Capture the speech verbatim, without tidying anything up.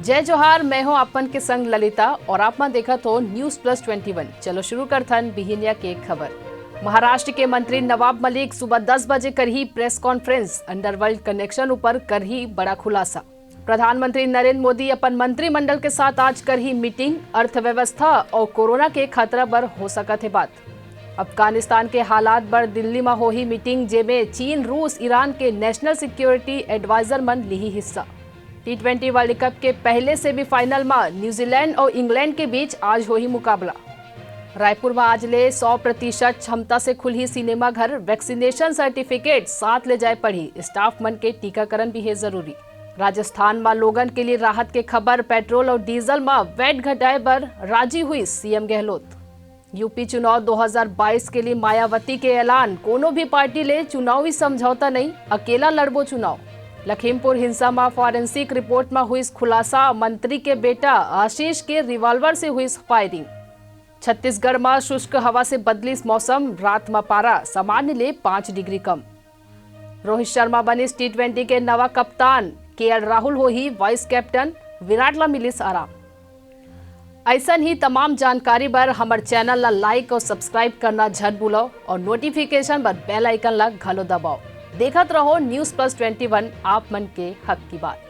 जय जोहार, मैं हूं आप मन के संग ललिता और आप मन देखत हो News Plus Twenty One। चलो शुरू करथन बिहिनिया के खबर। महाराष्ट्र के मंत्री नवाब मलिक सुबह दस बजे करही प्रेस कॉन्फ्रेंस, अंडरवर्ल्ड कनेक्शन ऊपर करही बड़ा खुलासा। प्रधानमंत्री नरेंद्र मोदी अपन मंत्रिमंडल के साथ आज करही मीटिंग, अर्थव्यवस्था और कोरोना के खतरा बर हो सकत हे बात। अफगानिस्तान के हालात बर दिल्ली म होही मीटिंग, जेमे चीन, रूस, ईरान के नेशनल सिक्योरिटी एडवाइजर मन लिही हिस्सा। टी ट्वेंटी वर्ल्ड कप के पहले सेमीफाइनल म न्यूजीलैंड और इंग्लैंड के बीच आज होही मुकाबला। रायपुर म आज ले सौ प्रतिशत क्षमता से खुलही सिनेमा घर, वैक्सीनेशन सर्टिफिकेट साथ ले जाए पड़ही, स्टाफ मन के टीकाकरण भी हे जरूरी। राजस्थान म लोगन के लिए राहत के खबर, पेट्रोल और डीजल म वैट घटाए बर राजी हुई सीएम गहलोत। यूपी चुनाव दो हज़ार बाईस के लिए मायावती के ऐलान, कोनो भी पार्टी ले चुनावी समझौता नहीं, अकेला लड़बो चुनाव। लखीमपुर हिंसा म फॉरेंसिक रिपोर्ट म हुई खुलासा, मंत्री के बेटा आशीष के रिवॉल्वर से हुई फायरिंग। छत्तीसगढ़ म शुष्क हवा से बदलिस मौसम, रात म पारा सामान्य ले पाँच डिग्री कम। रोहित शर्मा बनिस टी ट्वेंटी के नवा कप्तान, केएल राहुल होही वाइस कैप्टन, विराट ला मिलिस आराम। ऐसन ही तमाम जानकारी बर हमर चैनल ला लाइक और सब्सक्राइब करना झन भूलो और नोटिफिकेशन बर बेल आइकन ला घलो दबाओ। देखत रहो News Plus Twenty One, आप मन के हक की बात।